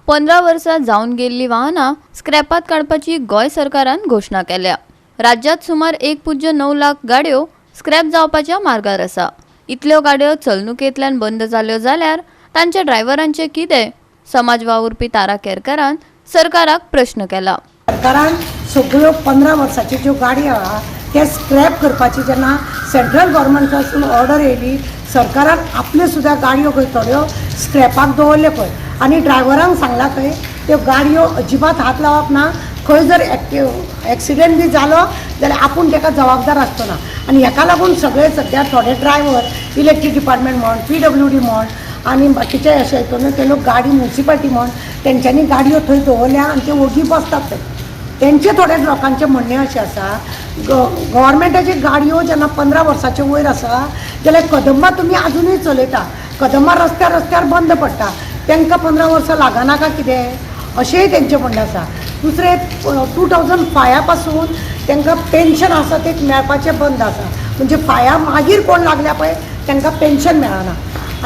15 वर्सां जावन गेल्लीं वाहनां स्क्रॅपांत काडपाची गोंय सरकारान घोशणा केल्या. राज्यांत सुमार 1.09 लाख गाडयो स्क्रॅप जावपाच्या मार्गार आसा. इतल्यो गाडयो चलणुकेंतल्यान बंद जाल्यो जाल्यार तांच्या ड्रायव्हरांचें कितें? समाज वावुरपी तारा केरकारान सरकाराक प्रश्न केला. सरकारान सगळ्यो 15 वर्साच्यो ज्यो गाडयो आहा ते स्क्रॅप करपाची जेन्ना सेंट्रल गव्हर्मेंटासून ऑर्डर येयली, सरकारान आपल्यो सुद्दां गाडयो खंय थोड्यो स्क्रॅपाक दवरल्यो खंय आनी ड्रायव्हरांक सांगलां खंय, त्यो गाडयो अजिबात हात लावप ना खंय. जर एक्सिडेंट बी जालो जाल्यार आपूण ताका जबाबदार आसचो ना. आनी हेका लागून सगळे सद्या थोडे ड्रायव्हर इलेक्ट्रीक डिपार्टमेंट म्हण, पीडब्ल्यूडी म्हण आनी बाकीचे अशे हितून ते लोक गाडी, मुन्सिपाल्टी म्हण, तेंच्यांनी गाडयो थंय दवरल्या आनी ते ओगी बसतात थंय. तेंचे थोडे लोकांचें म्हणणें अशें आसा, गव्हर्मेंटाच्यो गाडयो जेन्ना 15 वर्साचे वयर आसा जाल्यार कदंबा तुमी आजुनूय चलयता, कदंबा रस्त्यार रस्त्यार बंद पडटा, तांकां 15 वर्सां लागना काय कितें, अशेंय तेंचें म्हणणें आसा. दुसरें, 2005 पासून तांकां पेन्शन आसा तें मेळपाचें बंद आसा. म्हणजे फाया मागीर कोण लागल्या पळय तांकां पेन्शन मेळना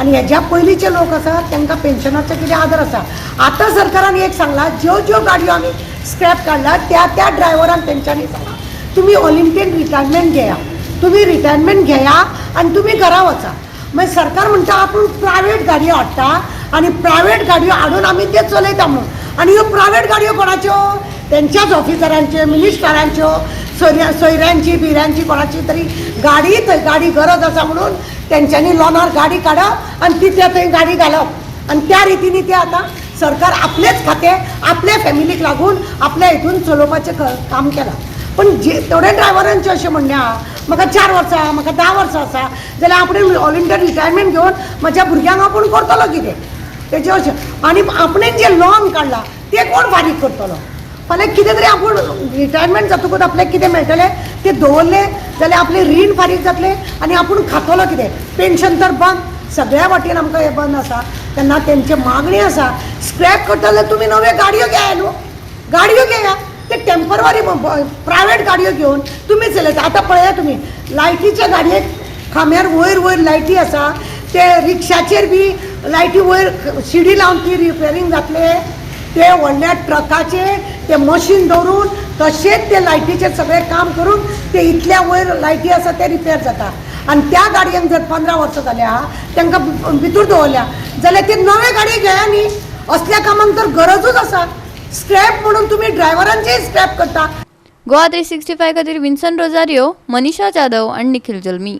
आनी हेज्या पयलींचे लोक आसा तांकां पेन्शनाचो कितें आदार आसा. आतां सरकारान एक सांगलां, ज्यो ज्यो गाडयो आमी स्क्रॅप काडला त्या त्या ड्रायव्हरांक तेंच्यांनी सांगलां, तुमी ऑलिम्पियन रिटायरमेंट घेया, तुमी रिटायरमेंट घेया आनी तुमी घरा वचा. मागीर सरकार म्हणटा, आपूण प्रायवेट गाडयो हाडटा आनी प्रायवेट गाडयो हाडून आमी ते चलयता म्हणून. आनी ह्यो प्रायवेट गाडयो कोणाच्यो? तेंच्याच ऑफिसरांच्यो, मिनिस्टरांच्यो, सोयऱ्या सोयऱ्यांची बिऱ्यांची कोणाची तरी गाडी. थंय गाडी गरज आसा म्हणून तेंच्यांनी लॉनार गाडी काडप आनी ती त्या थंय गाडी घालप आनी त्या रितीनी ते आतां सरकार आपलेच खाते आपल्या फॅमिलीक लागून आपल्या हितून चलोवपाचें काम केलां. पण जे थोडे ड्रायव्हरांचें अशें म्हणणें आहा, म्हाका 4 वर्सां आहा, म्हाका 10 वर्सां आसा जाल्यार आपणें ऑल इंडिया रिटायरमेंट घेवन म्हज्या भुरग्यांक आपूण करतलो कितें तेजें अशें. आनी आपणें जें लॉन काडलां तें कोण फारीक करतलो? फाल्यां कितें तरी आपूण रिटायरमेंट जातकूच आपल्याक कितें मेळटलें तें दवरलें जाल्यार आपलें रीण फारीक जातलें आनी आपूण खातलो कितें? पेन्शन तर बंद, सगळ्या वाटेन आमकां हें बंद आसा. तेन्ना तेंची मागणी आसा, स्क्रॅप करता जाल्यार तुमी नव्यो गाडयो घेया न्हू, गाडयो घेया. ते टेंपररी प्रायवेट गाडयो घेवन तुमी चलयता. आतां पळया तुमी, लायटीच्या गाडयेक खांब्यार वयर वयर लायटी आसा, ते रिक्षाचेर बी लायटी वयर शिडी लावन ती रिपेरींग जातले. ते व्हडल्या ट्रकाचे ते मशीन दवरून तशेंच ते लायटीचें सगळें काम करून ते इतल्या वयर लायटी आसा ते रिपेर जाता. आनी त्या गाडयेंक जर 15 वर्सां जाल्या तांकां भितर दवरल्या जाल्यार ते नवे गाडये घेया न्ही. असल्या कामांक तर गरजूच आसा. स्क्रॅप म्हणून तुमी ड्रायव्हरांचेय स्क्रॅप करता. गोवा 365 खातीर विन्सन रोजारियो, मनीषा जाधव आनी निखिल जल्मी.